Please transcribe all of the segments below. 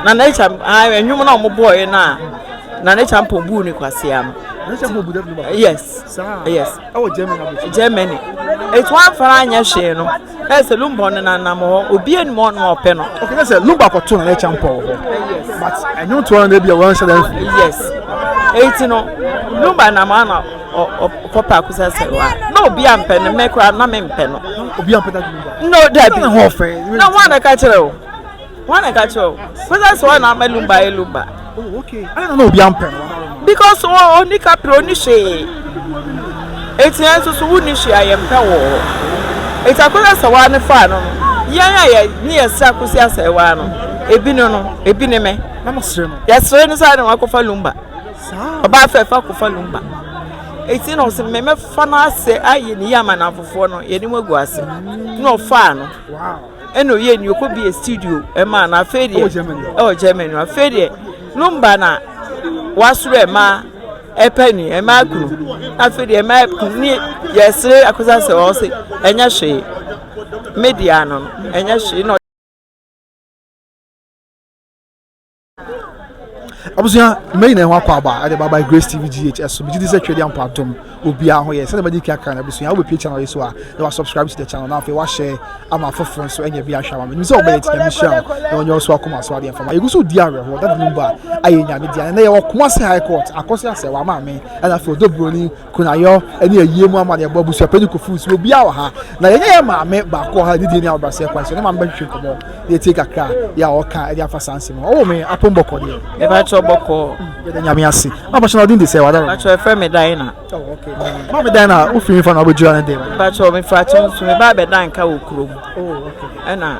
Nana Akyam ah nnwom na wɔn bɔɔɛ no a Nana Acheampong buu ne kwasea no. Nana Acheampong bu dɛm no Yes. Saa. Yes. Ɛwɔ Germany abɔkyi. Germany. Etu anfara anyɛ hwee no. Ɛsɛ Lumba no nanam hɔ obi anim hɔ no ɔpɛ no. Okay, na sɛ Lumba kɔto Nana Acheampong wɔ hɔ. Yes. But ɛnwom toa no bi a wɔn nhyɛ dɛm. Yes. Eti no Lumba nam hɔ na ɔkɔpɛ Akosua Serwaa. Na obi ampɛ no mɛ koraa na mempɛ no. Obi ampɛ that Lumba. No, dabi. Na ho ɔfɛ. Na wɔn na ka kyerɛ o. Wɔn na ka kyerɛ o. Kosua Serwaa na ama Lumba yɛ Lumba. Oh, okay. Ɛna na obi ampɛ no. Because ɔni kapre ɔni hwee. Eti yɛn nso so wonni hwee a yɛmpɛ wɔ hɔ. Eti Akosua Serwaa ne faa no no, yɛn a yɛ ne yɛ sra Akosua Serwaa no, ebi no no, ebi ne me. Na mo sere no. Yɛsere no saa na wakɔfa Lumba. Saa. Ɔbaa fɛfɛ akɔfa Lumba. Eti na ɔsɛ mɛmɛfa no asɛ ayɛ ne yie ama n'afofoɔ no yɛne mu agu ase. Na ɔfaa no. Wow. Ɛna ɔyɛ ni ɔkɔ bie studio ɛmaa no afei deɛ Ɛwɔ Germany. Ɛwɔ Germany afei deɛ Lumba na wasoro ɛmaa ɛpɛ ni ɛmaa kunu afei deɛ ɛmaa kunu ne yɛsere Akosua sɛ ɔse ɛnyɛ hwee media no ɛnyɛ hwee na Abusua mmeyi na ɛho akɔ aba ɛde ba by Grace TV GH ɛso megye di sɛ twɛdi ampa adom obiara ho yɛ sɛdeɛ mɛde kaka na abusua wobɛpie channel yi so a na wa subscribe to the channel na afei wahyɛ ama afoforɔ nso anya bi ahwɛ ama menim sɛ wɔbɛyɛ ti nyame hyira wo na ɔnyɛ ɔso akoma so adeɛ mfama yɛgu so di awerɛhoɔ dade no ba ayɛ nyame di ɛnɛ yɛwɔ Kumasi High Court akɔso asɛ wɔ ama me ɛna afei ɔdɔ buroni Kunayɔ ne ayie mu amanneɛbɔ abusuapanyin Kofi nso obiara wɔ ha. Na yɛnyɛ yɛn maame baako wɔ ha ne die ne ahobrɛaseɛ kwan so ne maame bɛhwehwɛ nkɔmmɔ na yɛtie kakra yɛ a ɔka de afa saa nsɛm ho. Ɔwɔ me apom bɔkɔ deɛ. Mepakyɛ bɔkɔ. Yɛda Nyame ase. Maame pakyɛ na ɔdin de sɛ wada no. Pakyɛ ɛfrɛ me Diana. Oh, okay. Maame Diana wofiri nfa na wobɛgyina ne deɛ. Pakyɛ mefiri akyem so meba abɛda nka wɔ kurom. Oh, okay. Ɛna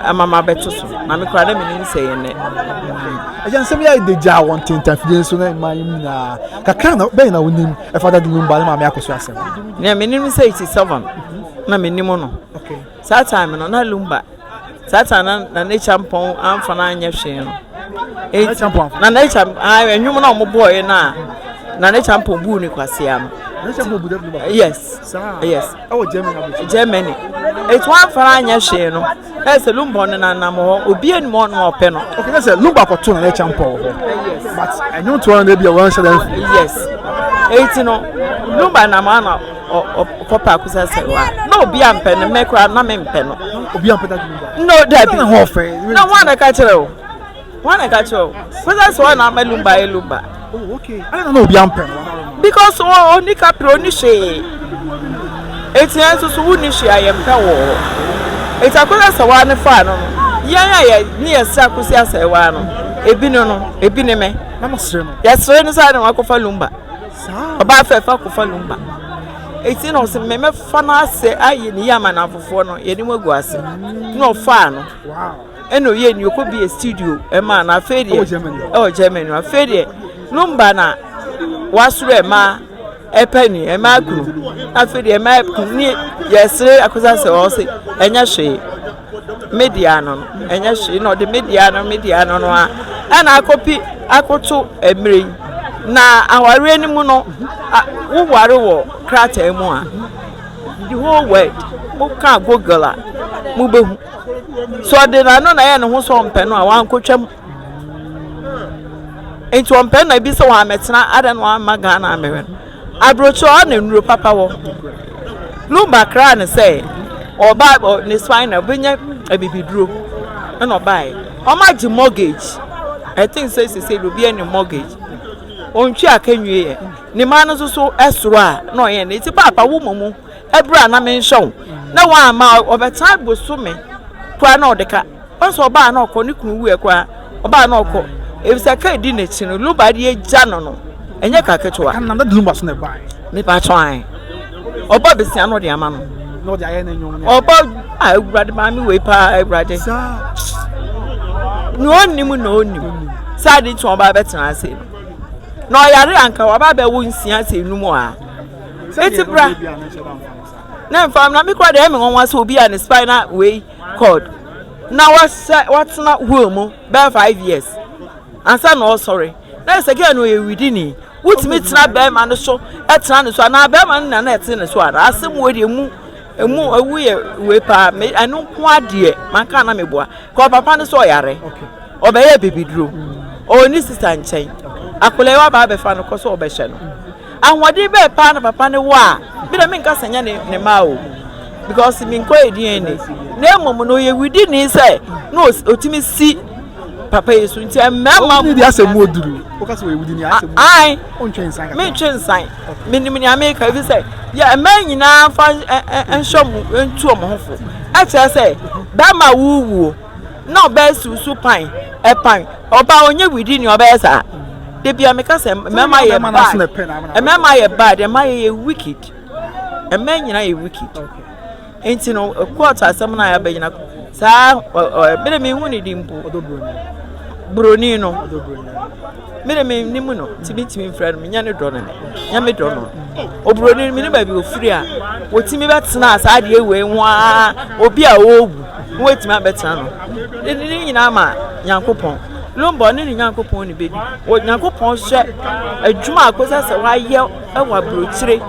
ama mabɛto so na me koraa na menim sɛ yɛ nnɛ. Agya nsɛm yi ayɛ de gyaa wɔn ntentafidie nso na mmaa yi mu nyinaa kakra na bɛn na wonim ɛfa Daddy Lumba ne maame akɔso asɛm. Nea menim sɛ 87 na menim no. Okay. Saa time no na Lumba saa time na na ne kyampɔn amfa no anyɛ hwee no. Na ne kyampɔn ɛnwom na wɔn bɔɔɛ no a na ne kyampɔn buu ne kwasea no. Yes. Yes. Ɛwɔ Germany abɔkyi. Germany. Etu anfara anyɛ hwee no. Ɛsɛ Lumba no nanam hɔ. Obi anim hɔ no ɔpɛ no. Okay, na sɛ Lumba kɔto na n'akyi ampɔ wɔ hɔ. Yes. But ɛnwom toa no bi a wɔn nhyɛ dɛ. Yes. Eti no Lumba nam hɔ na ɔkɔpɛ Akosua Serwaa. Na obi ampɛ no, mɛ koraa na mempɛ no. Obi ampɛ that Lumba. No, dabi. Na ho ɔfɛ. Na wɔn na ka kyerɛ o. Wɔn na ka kyerɛ o. Akosua Serwaa na ama Lumba yɛ Lumba. Oh, okay. Ɛna na obi ampɛ no. Because ɔni kapre ɔni hwee. Eti yɛn nso so wonni hwee a yɛmpɛ wɔ hɔ. Eti Akosua Serwaa ne faa no no, yɛn a yɛ ne yɛ sra Akosua Serwaa no, ebi ne no, ebi ne me. Na mo sere no. Yɛsere no saa na wakɔfa Lumba. Saa. Ɔbaa fɛfɛ akɔfa Lumba. Eti na ɔsɛ mɛmɛfa no asɛ ayɛ ne yie ama n'afofoɔ no yɛne mu agu ase. Na ɔfaa no. Wow. Ɛna ɔyɛ ni ɔkɔ bie studio ɛmaa no afei deɛ Ɛwɔ Germany. Ɛwɔ Germany afei deɛ Lumba na wasoro ɛmaa ɛpɛ ni ɛmaa kunu afei deɛ ɛmaa kunu ne yɛsere Akosua sɛ ɔse ɛnyɛ hwee media no no ɛnyɛ hwee na ɔde media no media no no a ɛna akɔpi akɔto mmerɛ yi na awareɛ no mu no woware wɔ krataa mu a the whole world moka Google a mobɛhu. Sɛ ɔde n'ano na ɛyɛ ne ho sɛ ɔmpɛ no a, wankɔtwam. Nti ɔmpɛ na bi sɛ wammɛtena adɛn na wamma Ghana ammɛhwɛ no. Aburokyire hɔ na nnuro papa wɔ. Lumba kraa no sɛ ɔba ne spine na ɔbɛnya abibiduro ɛna ɔbaeɛ. Ɔma gye mortgage. I think sɛ sese deɛ obi ani mortgage. Ɔntwi aka nwie yɛ. Ne mma no nso so ɛsoro a na ɔyɛ no. Nti paapa wo mmom Ɛberɛ a na menhwɛ wo na woamma ɔbɛtena bosome koraa na ɔde ka ɔsɛ ɔbaa na ɔkɔ ne kunu wuiɛ koraa ɔbaa na ɔkɔ efisɛ ka edi n'akyi no Lumba de agya no no ɛnyɛ ka ketewa. Ɛka nam dɛ Lumba so na ɛbaeɛ. Mepa kyɛw ae ɔba besia na ɔde ama no na ɔde ayɛ ne nnwom ne ɔba a awurade maame wei paa awurade saa na ɔnnim na ɔnnim sɛ ade nti ɔba abɛtena ase no na ɔyare anka waba abɛwo nsia sɛ enum a. Eti bra. Na mfa na me kura deɛ ɛmi nwanwa sɛ obi a ne spinal wei cord na wasɛ watena wheel mu bɛyɛ 5 years ansa na ɔsɔre na ɛsɛ kɛ no ɔyɛ widini wotumi tena bɛrima no so ɛtena ne so anaa bɛrima no na na ɛte ne so ana asɛm wɔ deɛ emu emu ewu yɛ wei paa me ɛno nko adeɛ manka na meboa kɔ papa no sɛ ɔyare. Okay. Ɔbɛyɛ bibiduro. Ɔwɔ ne sista nkyɛn. Akwadaa yi waba abɛfa no kɔ so ɔbɛhwɛ no. Ahoɔden bɛɛ paa na papa no wɔ a, me deɛ menka sɛ nyɛ ne ne mma o. Because menkɔ yɛ DNA. Na mmom no ɔyɛ wudini sɛ na ɔtumi si papa yi so nti mmarima mu. Asɛm mu oduru. Woka sɛ ɔyɛ wudini asɛm mu. Ae. Wontwe nsan kakra. Mentwe nsan. Menim nea meka ebi sɛ yɛ mmaa nyinaa fa nhyɛ mu ntu wɔn ho fo. Ɛkyerɛ sɛ bɛrima wuwuo na ɔbaa siw so pan ɛpan ɔbaa ɔnyɛ widi nea ɔbɛyɛ saa. De bia meka sɛ mmarima yɛ bad. Mmarima yɛ bad, mmaa yɛ wicked. Mmaa nyinaa yɛ wicked. Nti no court asɛm no a yɛabɛgyina saa mede menhu ne din mpo buroni no mede mennim no nti mentumi mfrɛ no menyɛ ne dɔ no nyɛ me dɔ no oburoni no mene baabi ofiri a wɔtumi bɛtena saa adeɛ wei ho ara obi a ɔrewu na wɔatumi abɛtena no ne ne nyinaa ma nyankopɔn lombɔ ne ne nyankopɔn ne bɛdi wɔ nyankopɔn hyɛ adwuma a kɔsɛ sɛ wayɛ wɔ aburokyire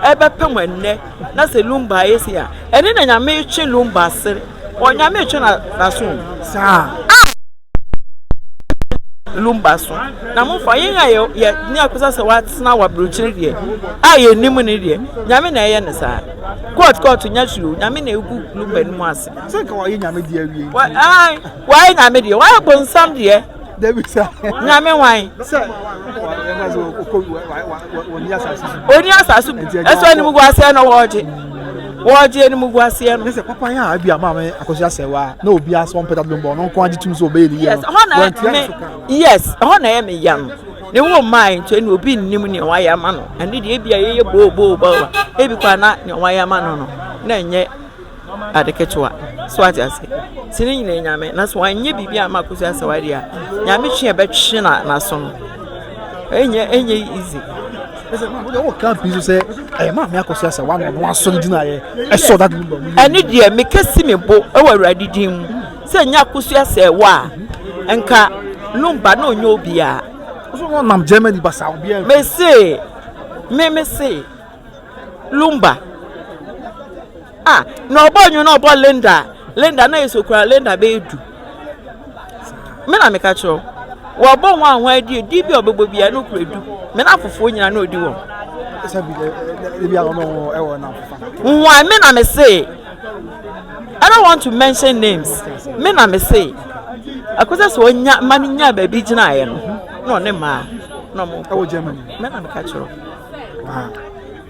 ɛbɛpem ɛnnɛ Na sɛ lumba ayɛ sei a, ɛne na Nyame retwe lumba ase. Ɔ Nyame retwe na n'aso o. Saa. Ah! Lumba so. Na mo fa yɛn a yɛ yɛ ne akosa sɛ watena wɔ aburokyire deɛ a yɛnim ne deɛ Nyame na ɛyɛ ne saa. Court court nya hwee o. Nyame na egu lumba no mu ase. Sɛ nka wayɛ Nyame deɛ awie. Wa ai wayɛ Nyame deɛ wayɛ bonsam deɛ. Dabi sa. Nyame wan. Sɛ ɛna sɛ ɔkɔ wɔni asase so. Oni asase bi. Ɛsɛ anim gu aseɛ no wɔɔgye. Wɔɔgye anim gu aseɛ no. Ne sɛ papa yɛ a ebi a maame akɔsi asɛ wa na obi asɛ wɔn pɛta bɔ ɔno nko agye tum sɛ ɔbɛyɛ ne yie no. Yes, ɛhɔ na me yes, ɛhɔ na ɛyɛ me ya no. Ne wo mmaa nti ɛna obi nnim nea wayɛ ama no. Ɛne deɛ ebi a yɛyɛ boo boo boo ebi kɔ na nea wayɛ ama no no na ɛnyɛ ade ketewa. So ate ase? Nti ne nyinaa Nyame. Na sɛ wanyɛ biribi amma Akosua Asawari deɛ a, Nyame twe a ɛbɛtwe na n'aso no, ɛnyɛ ɛnyɛ easy. Ɛsɛ maa wode wɔka pii so sɛ ɛyɛ maame Akosua Asawari na ɔno asɔ ne gyinaeɛ ɛsɔ dade no ba mu. Ɛne deɛ mekɛsi me bo wɔ Awurade din mu sɛ nyɛ Akosua Asɛwa a nka Lumba na ɔnyɛ obiara. Ɔso na ɔnam Germany basaa obiara. Mese me mese Lumba. Ah, na ɔbɔ nwom na ɔbɔ Linda Linda na yɛ kura Linda bɛyɛ du. Me na meka kyerɛ wo. Wɔbɔ ho ahoa adi edi bi a ɔbɛbɔ biara na okura du. Me na afofoɔ nyinaa na odi wɔn. Why me na me se I don't want to mention names. Me na me se akosɛ sɛ ɔnya ma no nya baabi gyinaeɛ no na ɔne mmaa na ɔmo kɔ. Me na meka kyerɛ wo.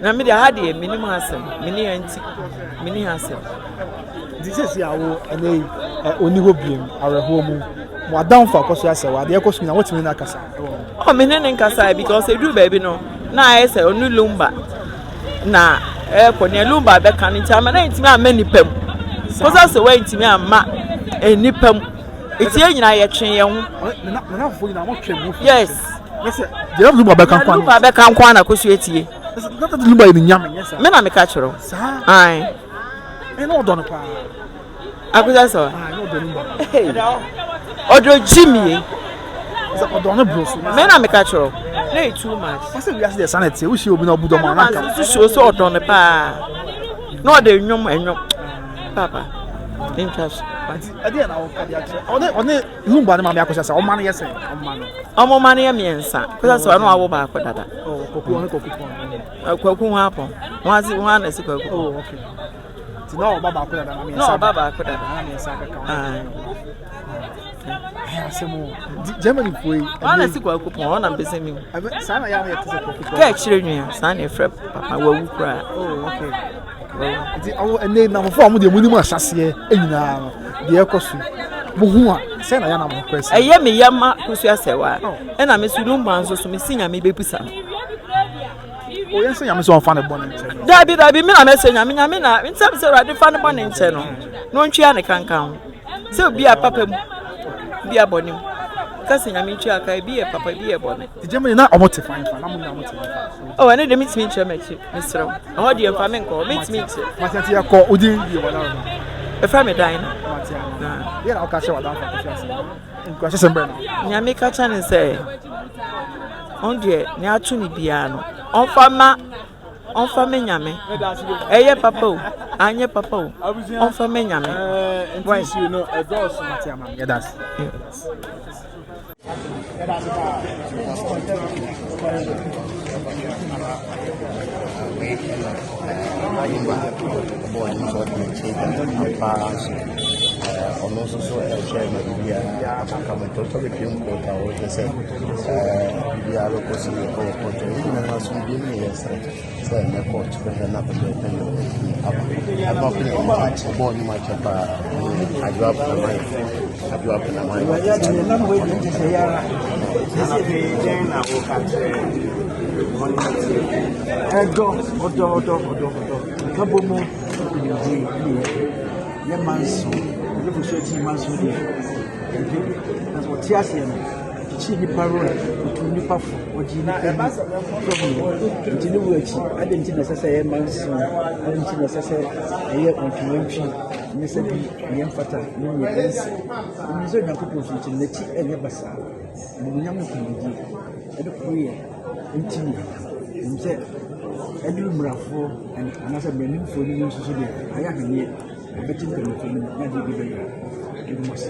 Na me deɛ ha deɛ menim ha asɛm meni ha nti meni ha asɛm. Nti sɛsi a wo ɛnɛ yi ɔni hɔ biem awerɛhoɔ mu mo adamfo akɔ so asɛ wɔ adeɛ ɛkɔ so nyina wotumi ne akasa ɛwɔ ho. Oh me ne ne nkasa because ɛduru baabi no na ayɛ sɛ ɔne lumba na ɛkɔ nea lumba bɛka no nti ama na ntumi amma nipa mu kɔsa sɛ wɔntumi amma nipa mu Eti yɛn nyinaa yɛtwe yɛn ho. Yes. Deɛ Lumba bɛka nko Lumba bɛka nko na kosua etie. Lumba yɛ ne nyame nyɛ saa. Me na meka kyerɛ wo. Saa. Ae. Ɛna ɔdɔ no paa. Akusa sɛ. Ae ɔdɔ Lumba. Ɔdɔ gyimie. Ɔdɔ no bro so. Me na meka kyerɛ wo. Na yɛ too much. Wɔsɛ wiase deɛ saa na ɛteɛ wohyia obi na ɔbu dɔm a na nka. Lumba nso so sɛ ɔdɔ no paa. Na ɔde nnwom nnwom. Papa. Ntwa so. Ɛdeɛ na ɔka de akyerɛ ɔne ɔne Lumba ne maame akɔhyɛ sɛ ɔma no yɛ sɛ ɔma no. Ɔmo ma no yɛ mmiɛnsa kɔsɛ sɛ ɔno awo baako dada. Oh, kwaku ɔne kwaku pɔn. Kwaku ho apɔn ho ase ho ana si kwaku. Oh, okay. Ti na ɔba baako dada na mmiɛnsa. Na ɔba baako dada. Na mmiɛnsa kaka ho. Asɛm o. Germany fo yi. Ɔna si kwaku pɔn ɔna mpɛsɛ mi. Saa na yɛ a yɛ te sɛ kwaku pɔn. Kɛ akyire nua saa na efrɛ papa wawu koraa. Oh, okay. Nti awo ɛnɛ nnamfo a wɔn deɛ wɔn anim ahyɛseɛ nyinaa no deɛ ɛkɔ so mo hu a sɛ na yɛ anam kɔ ɛsɛ. Ɛyɛ me yɛ ma kusua sɛ wa ɛna me so lumba nso so me si nyame bɛbusa no. O yɛn sɛ nyame sɛ ɔnfa ne bɔ ne nkyɛn no. Dabi dabi me na mɛsɛ nyame nyame na nsɛm sɛ awurade fa ne bɔ ne nkyɛn no na ɔntwea ne kankan ho sɛ obi a papa mu bi a bɔne mu ka sɛ nyame ntwea ka ebi yɛ papa ebi yɛ bɔne. Germany na ɔmo te fan fa na mo nyinaa mo te fan. Oh, ɛno deɛ mentumi nkyerɛ m'akyi mesrɛ wo ɛhɔ deɛ mfa me nkɔ mentumi nkyerɛ. Mate ate yɛkɔ wodin yɛ wada wada. Ɛfrɛ me dan no. Mate ate. Yɛ na woka kyerɛ wada fa kɔhyɛ ase. Nkurahyɛ sɛm bɛn na. Nyame ka kyerɛ ne sɛ ɔn deɛ nea ato ne biara no ɔmfa ma ɔmfa me nyame ɛyɛ papa o. Anyɛ papa o. Ɔmfa mɛ Nyame. Nti issue no ɛdɔɔso. Yɛda ase. Ɔno nso so ɛkyɛ ma biribiara akɔkama nti ɔtɔ bɛpie mu kɔɔto a wɔhwɛ sɛ biribiara bɛkɔ so yɛ ɛwɔ kɔɔto. Yɛn nyinaa asomdwie no yɛ srɛ sɛ ɛnɛ kɔɔto bɛhwɛ na pɛpɛɛpɛ na ɛtumi aba ɛma ko na ɛmu ɔbɔɔ nnwom akyɛ paa adwoa penaman adwoa penaman. Ɛdɔ, ɔdɔ, ɔdɔ, ɔdɔ, ɔdɔ. Nkabɔ mu nkunimdie ne yɛ yɛ manso. Ɛdɔfo so akyi manso deɛ. Ɛdwe na sɛ ɔte aseɛ no, ɔkyekyere nnipa werɛ, ɔtu nnipa fo, ɔgye nnipa ni. So ho nti ne wu akyi, adɛn nti na ɛsɛ sɛ ɛyɛ manso? Adɛn nti na ɛsɛ sɛ ɛyɛ wantwiwantwi ne sɛ bi nea ɛmfata ne nea ɛnsɛ? Menim sɛ Onyankopɔn so nti no, n'akyi ɛnyɛ basaa. Animuonyam ne nkonimdie ɛne koroyɛ nti no, menim sɛ ɛduru mmarafoɔ anaasɛ mmaranimfoɔ no mu nso so deɛ, ayɛ ahweneɛ. Wɔbɛte mpanimfoɔ no mu na adeɛ bi bɛyɛ. Yɛda mo ase.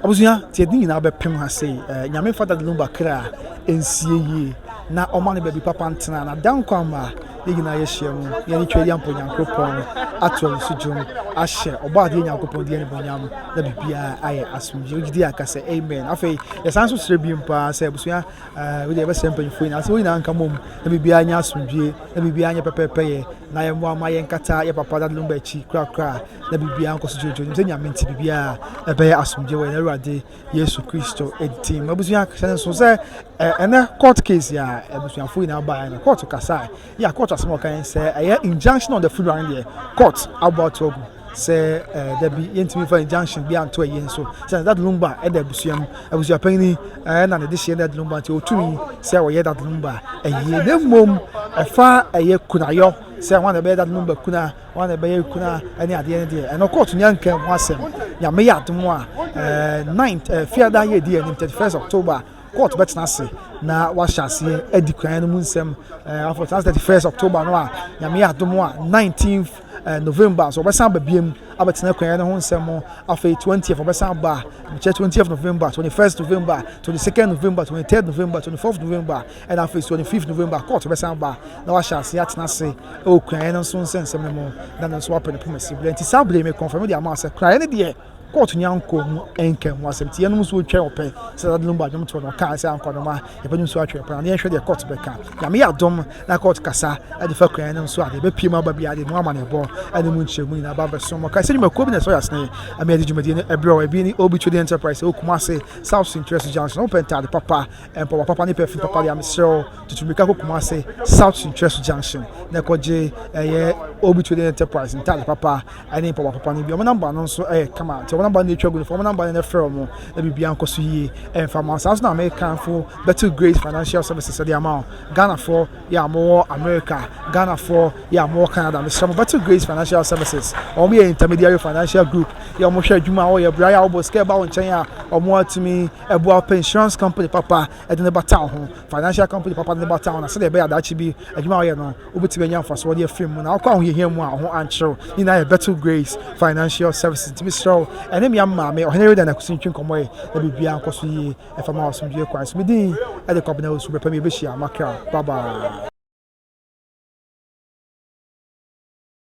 Abusua, nti yɛde ne nyinaa bɛpem ha sei. Eh, Nyame mfa Daddy Lumba kra nsie yie na ɔma no baabi papa ntena na da nkwa ma yɛn nyinaa yɛahyia mu na yɛne Tweaduampɔ Nyankoropɔn ato aniso dwom ahyɛ Ɔbɔadeɛ Nyankopɔn din animuonyam na biribiara ayɛ asomdwie. Wogye di a ka sɛ amen. Afei yɛsan nso srɛ bio paa sɛ abusua, eh, wei deɛ yɛbɛsrɛ mpanyinfoɔ nyinaa sɛ wɔn nyinaa nka mmom na biribiara nyɛ asomdwie na biribiara nyɛ pɛpɛɛpɛyɛ na yɛmmoa ma yɛnkata yɛ papa Daddy Lumba akyi korakora na biribiara nkɔ so dwoodwoo. Nim sɛ Nyame nti biribiara ɛbɛyɛ asomdwoe wɔ yɛn Awurade Yesu Kristo din mu. Abusua hyɛ no nso sɛ ɛnɛ court case a abusuafo nyinaa baeɛ no, court kasae. Yɛ court asɛm a ɔka yɛn sɛ ɛyɛ injunction on the funeral no deɛ court abɔ ato agu sɛ dabi yɛntumi fa injunction bi anto ɛyɛ nso sɛ Daddy Lumba ɛda abusua mu abusuapanyin ɛna ne de hyɛ Daddy Lumba nti ɔtumi sɛ ɔyɛ Daddy Lumba ɛyie na mmom ɛfa ɛyɛ kunayɔ sɛ wɔn na ɛbɛyɛ Daddy Lumba kuna Wɔn na ɛbɛyɛ kuna ne adeɛ no deɛ ɛno kɔɔto nya nka ho asɛm. Nyame yɛ adom a ninth fiada yɛ di anim 31st October kɔɔto bɛtena ase na wahyɛ aseɛ adi kwan no mu nsɛm. Afɔ tena ase 31st October no a Nyame yɛ adom a 19th November nso wɔbɛsan aba biam abɛtena kwan no ho nsɛm ho. Afei 20th wɔbɛsan aba, mekyerɛ 20th November, 21st November, 22nd November, 23rd November, 24th November ɛna afei 25th November kɔɔto bɛsan aba na wahyɛ aseɛ atena ase wɔ kunaeɛ no nso nsɛnsɛm no mu na no nso wapɛ ne poma si berɛ nti saa berɛ yi mekɔnfɛm de ama sɛ kunaeɛ no deɛ kɔɔto nya nkɔ mu nka mu asɛm nti yɛnom nso wɔtwɛn ɔpɛ sɛ Daddy Lumba dwomtoɔ no ɔkaa sɛ ankɔnoma yɛbɛnom nso atwɛn ɔpɛ na yɛnhwɛ deɛ kɔɔto bɛka. Nyame yɛ adom na kɔɔto kasa de fa kunaeɛ no nso a deɛ ɛbɛpie mu aba biara deɛ mu amanebɔ ne mu nkyerɛmu nyinaa ba bɛso mo. Kae sɛ nnwumakuo bi na ɛsɔ yɛ asene ama yɛde dwumadie no ɛbrɛ wo. Ebi ne OB Trading Enterprise ɛwɔ Kumase South Sintress Junction. Wopɛ ntaade papa, mpaboa papa ne perfume papa deɛ a mesrɛ wo Tutu mmirika kɔ Kumase South Suntreso Junction na kɔgye ɛyɛ Obi Trading Enterprise ntaade papa ne mpaboa papa no bi. Wɔn namba no nso yɛ kama nti wɔn namba no atwa gu no fa wɔn namba no na frɛ wɔn na biribiara nkɔ so yie ɛmfa ma. Saa nso na mekamfo Battle Grace Financial Services de ama wo. Ghanafoɔ yɛ a mowɔ America, Ghanafoɔ yɛ a mowɔ Canada, mesrɛ mo Battle Grace Financial Services, wɔn yɛ intermediary financial group yɛ wɔn hwɛ adwuma a wɔyɛ berɛ a wɔbɔ sika ɛba wo nkyɛn a wɔn atumi ɛboa pɛ insurance company papa ɛde ne bata wo ho. Financial company papa de no bata ho na sɛdeɛ ɛbɛyɛ a daakye bi adwuma a ɔyɛ no wobɛtumi anya mfasoɔ de afiri mu na wokɔ ahohiahia mu a wo ho ankyere wo. Ne nyinaa yɛ Bethel Grace Financial Services. Nti mesrɛ wo ɛne me maame Ɔhene Reda Nakusi ntwe nkɔmmɔ yi na biribiara nkɔ so yie ɛfa ma wɔ asomdwoeɛ kwan so. Me din de Kwabena Owusu. Berɛ pa mu yɛbɛhyia. Makra. Bye bye.